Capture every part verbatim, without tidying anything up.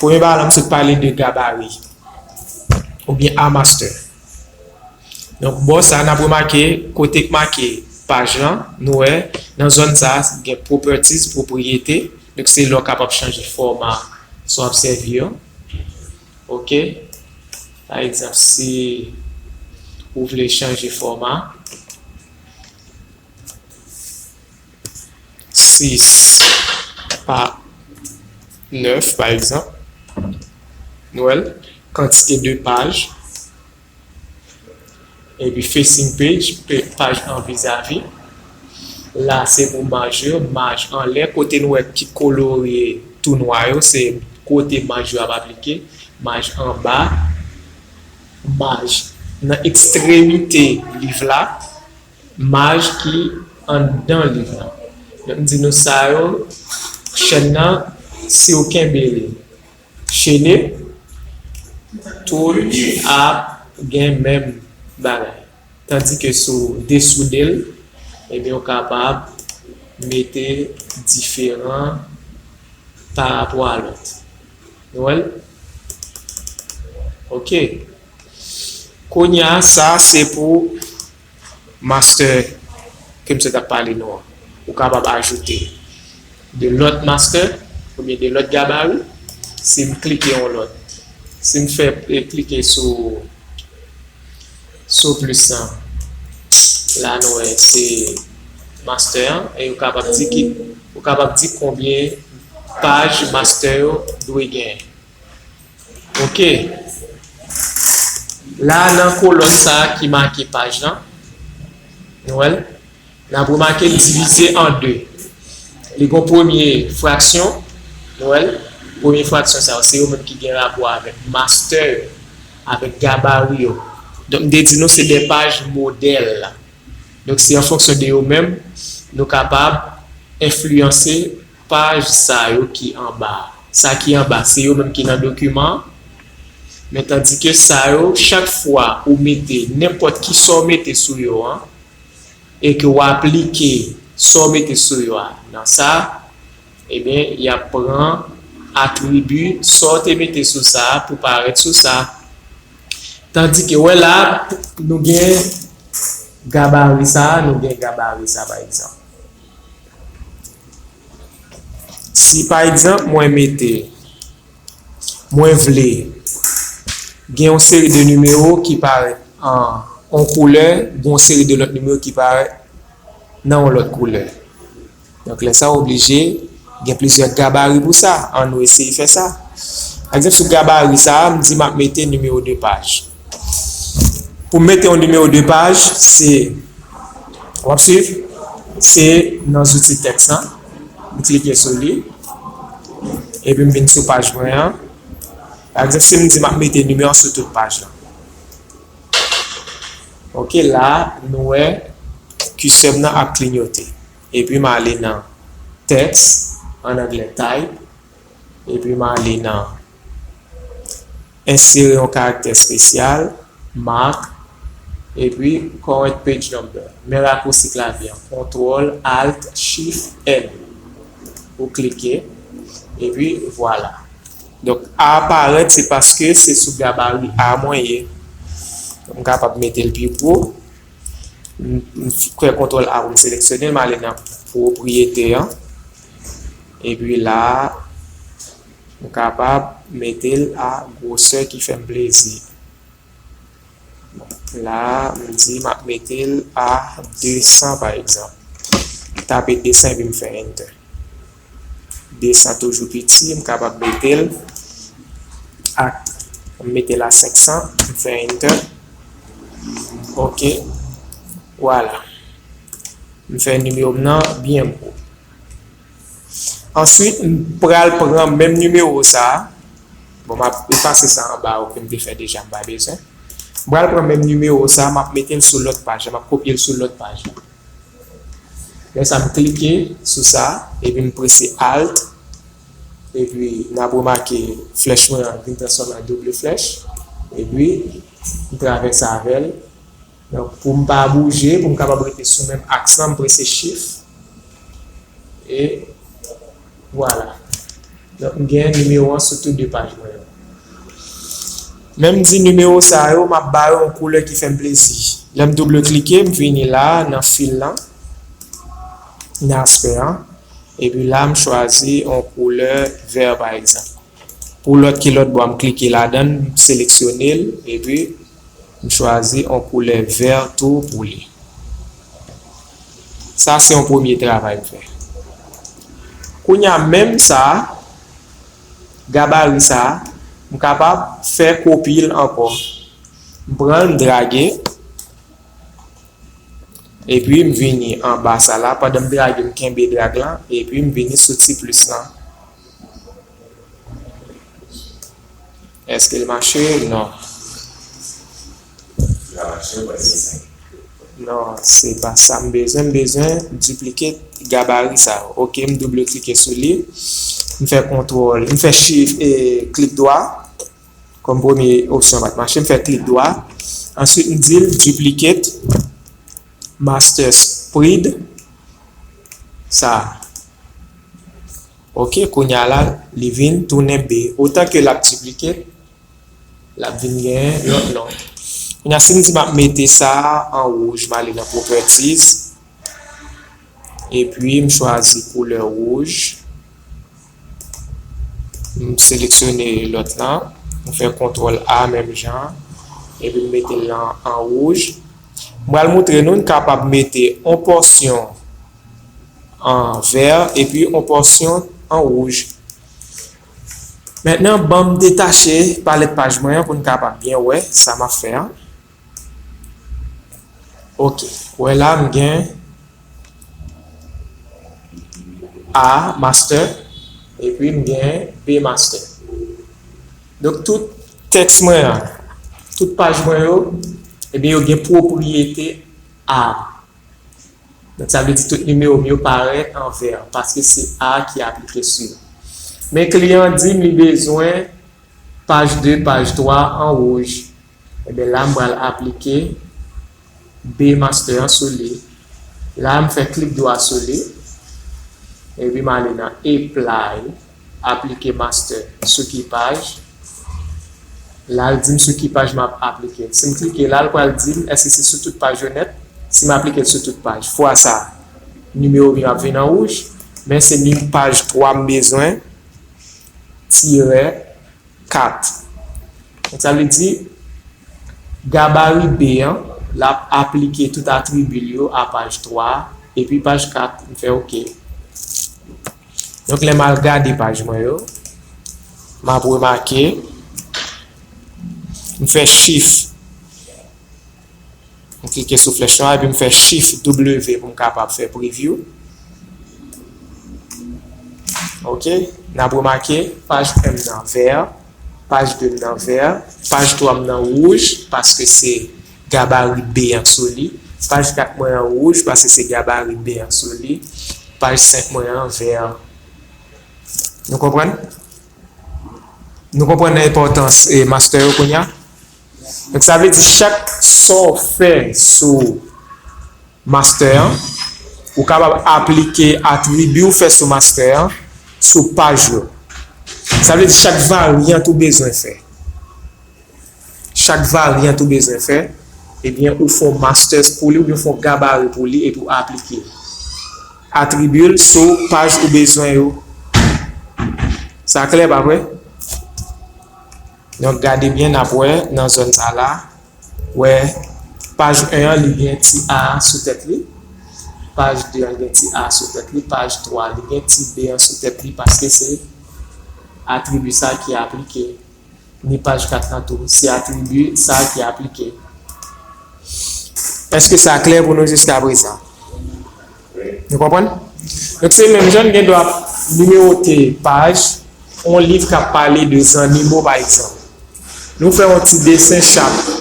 Premye bagay la, m sot pale de gabari, oubyen a master. Donk, bò sa, n ap remake, kote k make paj lan, nou wè, nan zòn sa, gen properties, pwopriyete. Donk, se la w kapab chanje fòma sa w ap sèvi yo. Ok? Pa egzanp, si ou vle chanje fòma, sis pa nèf, pa egzanp, nou wè l, kantite de paj, epi facing page, pe-, paj an vizavi. La, se pou maj yo, maj anlè, kote nou wè ki kolore tou nwa yo, se kote maj yo ap aplike, maj anba, maj nan ekstremite liv la, maj ki anndan liv la. Donk, m di nou sa yo, chèn nan, si w kenbe li chene, tout ap gen menm bagay. Tandike si w desoude l, ebyen, w kapab mete diferan pa rapò a lòt. Nou wè l? Ok. Kounye a, sa se pou master ke m sot ap pale nou an. Ou kapab ajoute de lòt master oubyen de lòt gabari. Si m klike yon lòt, si m fè, e, klike sou, sou plis lan, la nou wè se master an, e ou kapab di ki, ou kapab di konbyen paj master yo dwe genyen. Ok. La, nan kolòn sa a ki make paj lan, nou wè l, n ap remake l divize an de. Li gon premye fraksyon, nou wè l, premye fraksyon sa yo, se yo menm ki gen rapò avèk master yo, avèk gabari yo. Donk, m te di nou se de paj modèl. Donk, se an fonksyon de yo menm, nou kapab enfliyanse paj sa yo ki anba a. Sa ki anba, se yo menm ki nan dokiman an. Men tandike sa yo, chak fwa ou mete nenpòt ki sa w mete sou yo an, e ke w aplike sa w mete sou yo a nan sa, ebyen, y ap pran atribi sa w te mete sou sa a pou parèt sou sa. Tandike, wè la, nou gen gabari sa a, nou gen gabari sa a, pa egzanp. Si, pa egzanp, mwen mete, mwen vle gen yon seri de nimewo ki parèt an yon koulè, gen yon seri de lòt nimewo ki parèt nan yon lòt koulè. Donk, lè sa, w oblije gen plizyè gabari pou sa. Ann nou eseye fè sa. Pa egzanp, sou gabari sa a, m di m ap mete nimewo de paj. Pou m mete yon nimewo de paj, se, w ap swiv, se nan zouti tèks lan. M klike sou li. Epi m vin sou paj mwen an. Pa egzanp, si m di m ap mete nimewo an sou tout paj lan. Ok, la, nou wè, kisè m nan ap klinyote. Epi m ale nan tèks, an anglè type, epi m ale nan ensere yon karaktè espesyal, mark, epi current page number. Men rakousi klavye an, kontwòl, alt, shift, N. Ou klike, epi vwala. Donk, A parèt, se paske se sou gabari A mwen ye. M kapab mete l pi wo. M, m fè kontwòl A pou m seleksyone l, m ale nan pwopriyete an. Epi la, m kapab mete l a gwosè ki fè m plezi. La, m di m ap mete l a de san, pa egzanp. M tape de san epi m fè enter. De san toujou piti, m kapab mete l a, m mete l a senk san, m fè enter. Ok, vwala. M fè nimewo m nan byen gwo. Answit, m pral pran menm nimewo sa a. Bon, m ap efase sa anba yo ke m te fè deja, m pa bezwen. M pral pran menm nimewo sa a, m ap mete l sou lòt paj la, m ap kopye l sou lòt paj la. Lè sa, m klike sou sa, epi m prese Alt, epi n ap remake flèch mwen an vin transfòme an doub flèch, epi m travèse avè l. Donk, pou m pa bouje, pou m kapab rete sou menm aks lan, m prese Shift. E vwala. Donk, m gen nimewo an sou tout de paj mwen yo. Men m di nimewo sa yo, m ap ba yo yon koulè ki fè m plezi. Lè m double klike, m vini la nan fil lan, nan aspè an. Epi la, m chwazi yon koulè vè, pa egzanp. Pou lòt ki lòt bò a, m klike ladan l, m seleksyone l, epi m chwazi yon koulè vè tou pou li. Sa se yon premye travay m fè. Kounye a, menm sa, gabari sa, m kapab fè kopi l ankò. M pran l, m drage, epi m vini anba sa la. Pandan m drage, m kenbe drag lan, epi m vini sou ti plis lan. Èske l mache? Non. Non, se pa sa m bezwen. M bezwen duplicate gabari sa yo. Ok, m double klike sou li. M fè kontwòl, m fè shift e klik dwa. Kòm premye opsyon pa t mache, m fè klik dwa. Answit, m di l duplicate master spread sa. Ok, kounye a la, li vin tounen B. Otan ke l ap duplicate, l ap vin genyen lòt non. Kounye a, si m di m ap mete sa an wouj, m ale nan properties. Epi m chwazi koulè wouj. M seleksyone lòt lan. M fè kontwòl A menm jan. Epi m mete l an, an wouj. M pral moutre nou, n kapab mete yon pòsyon an vè epi yon pòsyon an wouj. Mentnan, ban m detache palèt paj mwen an pou n kapab byen wè sa m ap fè an. Ok. Ou wè la, m gen A master, epi m gen B master. Donk, tout tèks mwen an, tout paj mwen yo, ebyen, yo gen pwopriyete A. Donk, sa vle di tout nimewo m yo parèt an vè, paske se A ki aplike sou yo. Men kliyan an di m li bezwen paj de, paj twa an wouj. Ebyen, la, m pral aplike B master an sou li. La, m fè klik dwa sou li. Epi, m ale nan apply, aplike master sou ki paj. La, l di m sou ki paj m ap aplike l. Si m klike la, l pral di m èske se sou tout paj yo nèt. Si m aplike l sou tout paj, fwa sa, nimewo m yo ap vin an wouj. Men se ni paj twa m bezwen, tirè kat. Donk, sa vle di, gabari B an, l ap aplike tout atribi l yo a paj twa, epi paj kat, m fè ok. Donk, lè m al gade paj mwen yo, m ap remake, m fè shift, m klike sou flèch nwa, epi m fè shift W pou m kapab fè preview. Ok, n ap remake, paj en m nan vè, paj de m nan vè, paj twa m nan wouj, paske se gabari B an sou li. Paj kat mwen an wouj, paske se gabari B an sou li. Paj senk mwen an vè. Nou konprann? Nou konprann enpòtans, e, master yo kounye a? Donk, sa vle di chak sa w fè sou master an, ou kapab aplike atribi w fè sou master an sou paj yo. Sa vle di chak varyant ou bezwen fè. Chak varyant ou bezwen fè, ebyen, ou fè yon master pou li, oubyen fè yon gabari pou li, epi w aplike l. Atribi l sou paj ou bezwen yo. Sa klè, pa vre? Donk, gade byen, n ap wè nan zòn sa la. Wè, paj en an, li gen ti A sou tèt li. Paj de an, li gen ti A sou tèt li. Paj twa, li gen ti B an sou tèt li, paske se atribi sa ki aplike. Ni paj kat lan tou, se atribi sa ki aplike. Èske sa klè pou nou jiska prezan? Nou konprann? Donk, se menm jan n gen dwa nimewote paj yon liv k ap pale de zannimo, pa egzanp. Nou fè yon ti desen chat.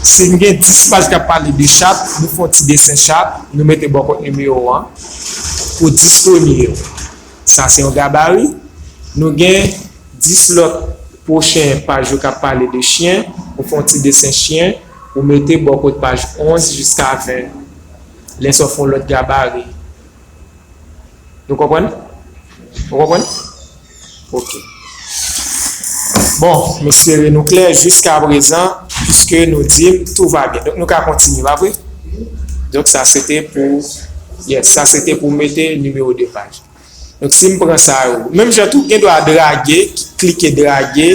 Si n gen dis paj k ap pale de chat, nou fè yon ti desen chat, nou mete bò kot nimewo an pou dis premye yo. Sa se yon gabari. Nou gen dis lòt pwochen paj yo k ap pale de chen. Ou fè yon ti desen chen, ou mete bò kot paj onz jiska ven. Lè sa w fè yon lòt gabari. Nou konprann? Ou konprann? Ok. Bon, m espere nou klè jiska prezan, piske nou di m tout va byen. Donk, nou ka kontinye, pa vre? Donk, sa se te pou, yes, sa se te pou mete nimewo de paj. Donk, si m pran sa yo, menm jan tou, gen dwa drage, klike drage,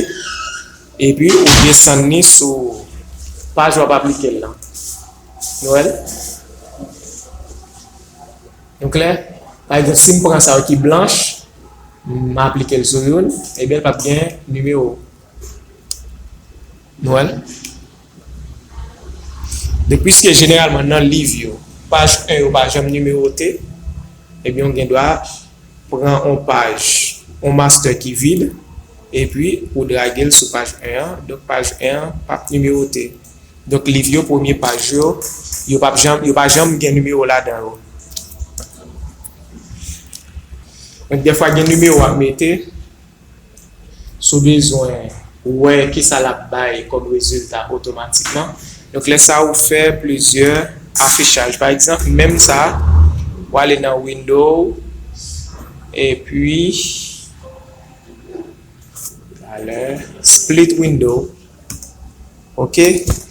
epi ou desann li sou paj w ap aplike l lan. Nou wè l? Nou klè? Pa egzanp, si m pran sa yo ki blanch, m aplike l sou youn, ebyen, l p ap gen nimewo. Nou wè l? Donk, piske jeneralman nan liv yo, paj en yo pa janm nimewote, ebyen, w gen dwa pran yon paj, yon master ki vid, epi ou drage l sou paj en an, donk paj en an p ap nimewote. Donk, liv yo, premye paj yo, yo p ap janm, yo pa janm gen nimewo ladan yo. Donk, dèfwa gen nimewo w ap mete, si w bezwen wè kisa l ap bay kòm rezilta otomatikman. Donk, lè sa a, ou fè plizyè afichaj. Pa egzanp, menm sa a, w ale nan Window, epi, talè, Split Window. Ok?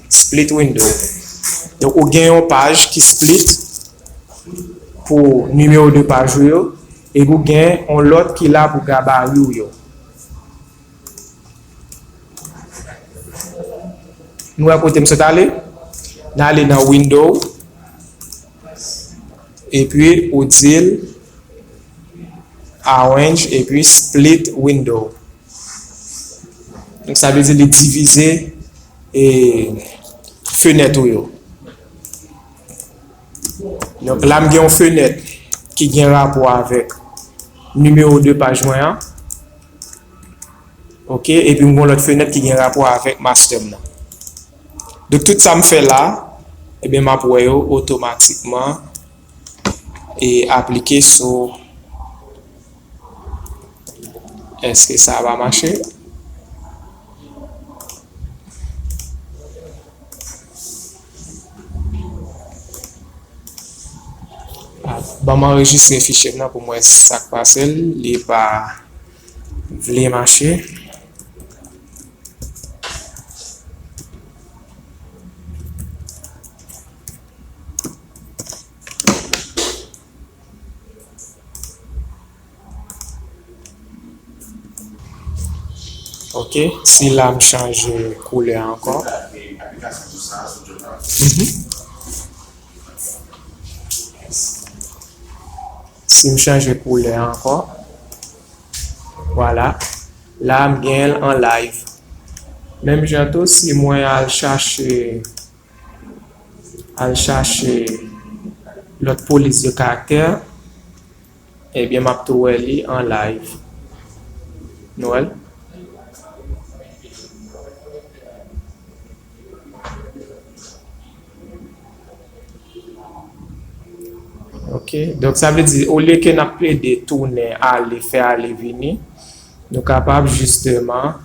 Split window. Donk, ou gen yon paj ki split pou nimewo de paj ou yo, epi ou gen yon lòt ki la pou gabari w yo. Nou wè kote m sot ale? N ale nan window, epi ou di l arrange, epi split window. Donk, sa vle di li divize, e, fenèt ou yo. Donk, la, m gen yon fenèt ki gen rapò avèk nimewo de paj mwen an. Ok, epi m gen yon lòt fenèt ki gen rapò avèk master m nan. Donk, tout sa m fè la, ebyen, m ap wè yo otomatikman e aplike sou Èske sa va mache? Ah, ban m anrejistre fichye m nan pou m wè sa k pase l. Li pa vle mache. Ok, si la m chanje koulè ankò. Mhm. Si m chanje koulè ankò. Vwala. La, m gen l an live. Menm jan tou, si mwen al chache al chache lòt polis de karaktè, ebyen, m ap tou wè li an live. Nou wè l? Ok. Donk, sa vle di, olye ke n ap plede tounen, ale, fè ale, vini, nou kapab jisteman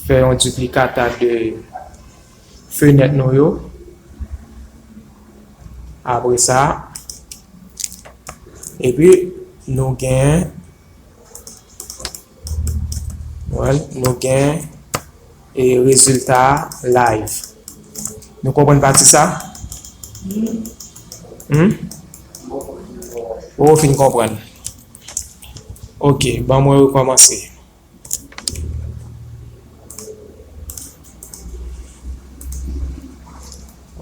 fè yon diplikata de fenèt nou yo. Apre sa, epi nou gen, nou gen, e, rezilta live. Nou konprann pati sa? Hmm? Ou fin konprann? Ok, ban mwen rekòmanse.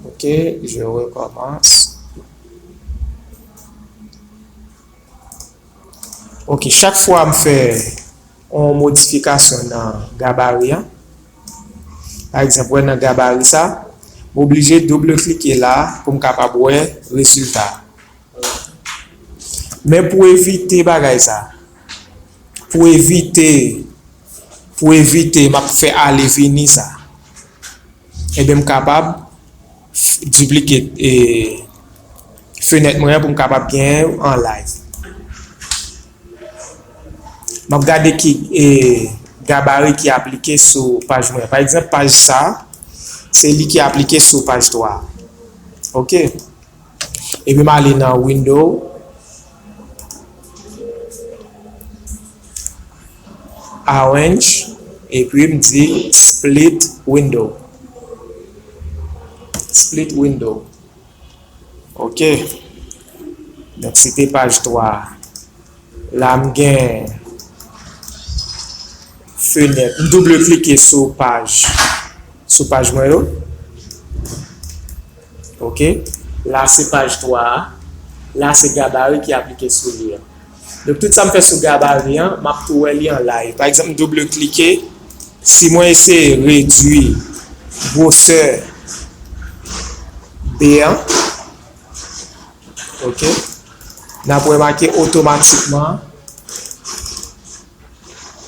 Ok, je recommence. Ok, chak fwa m fè yon modifikasyon nan gabari an, pa egzanp, wè nan gabari sa, m oblije double klike la pou m kapab wè rezilta. Men pou evite bagay sa, pou evite, pou evite m ap fè ale vini sa, ebyen, m kapab f-, diplike, e, fenèt mwen an pou m kapab genyen an live. M ap gade ki, e, gabari ki aplike sou paj mwen. Pa egzanp, paj sa, se li ki aplike sou paj twa. Ok. Epi m ale nan Window. Arrange, epi m di split window. Split window. Ok. Donk, se te paj twa a. La, m gen fenèt. M double klike sou paj, sou paj mwen yo. Ok. La, se paj twa a. La, se gabari ki aplike sou li a. Donk, tout sa m fè sou gabari an, m ap tou wè li an live. Pa egzanp, m double klike. Si mwen eseye redui gwosè B an, ok, n ap remake otomatikman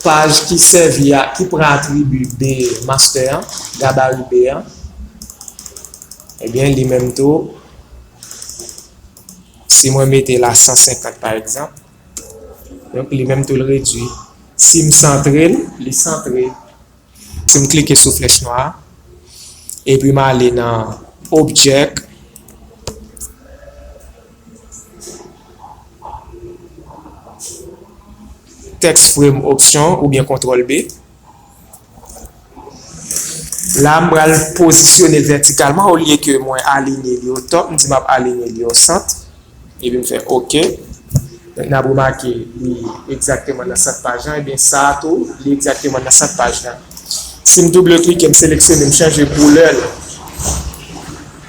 paj ki sèvi a, ki pran atribi B master an, gabari B an, ebyen, li menm tou, si mwen mete la san senkant pa egzanp, donk, li menm tou l redui. Si m santre l, li santre. Si m klike sou flèch nwa a, epi m ale nan Object, Text Frame Option oubyen kontwòl B. La, m pral pozisyone vètikalman olye ke mwen alinye li o top, m di m ap alinye li o sant. Epi m fè ok. Donk, n ap remake li egzakteman nan sant paj lan. Ebyen, sa a tou, li egzakteman nan sant paj lan. Si m double klike, m seleksyone, m chanje koulè l.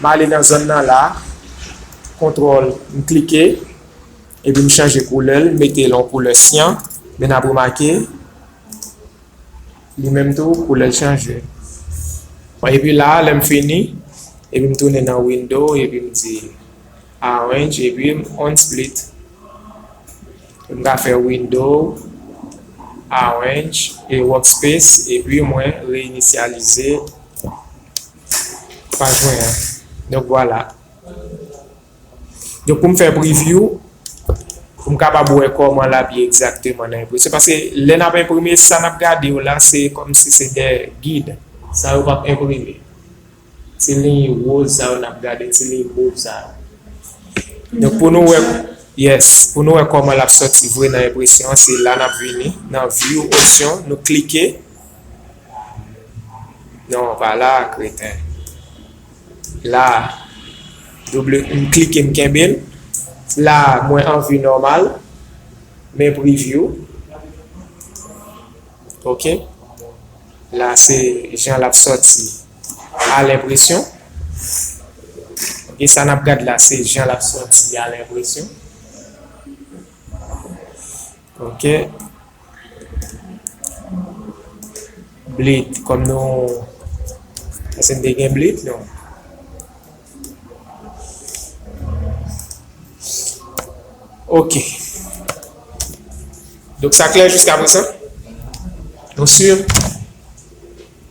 M ale nan zòn nan la. Kontwòl, m klike. Epi m chanje koulè l, m mete l yon koulè syan. Men n ap remake, li menm tou, koulè l chanje. Bon, epi la, lè m fini, epi m tounen nan Window, epi m di Arrange, epi m Unsplit. M ka fè Window, Arrange, e Workspace, epi mwen reyinisyalize paj mwen an. Donk, vwala. Donk, pou m fè preview, pou m kapab wè kòman l ap ye egzakteman nan enpresyon. Paske lè n ap enprime, sa n ap gade yo la, se kòmsi se de gid. Sa yo p ap enprime. Ti liy woz sa yo n ap gade, ti liy mov sa yo. Donk, pou nou wè, yes, pou nou wè kòman l ap sòti vre nan enpresyon an, se la n ap vini, nan View Option, nou klike. Non, pa la, kreten. La, double, m klike, m kenbe l. La, mwen an vi nòmal. Men preview. Ok. La, se jan l ap sòti a lenpresyon. Ok, sa n ap gad la, se jan l ap sòti a lenpresyon. Ok. Bleed, kòm nou, èske n te gen bleed? Non. Ok. Donk, sa klè jiska prezan? Nou si?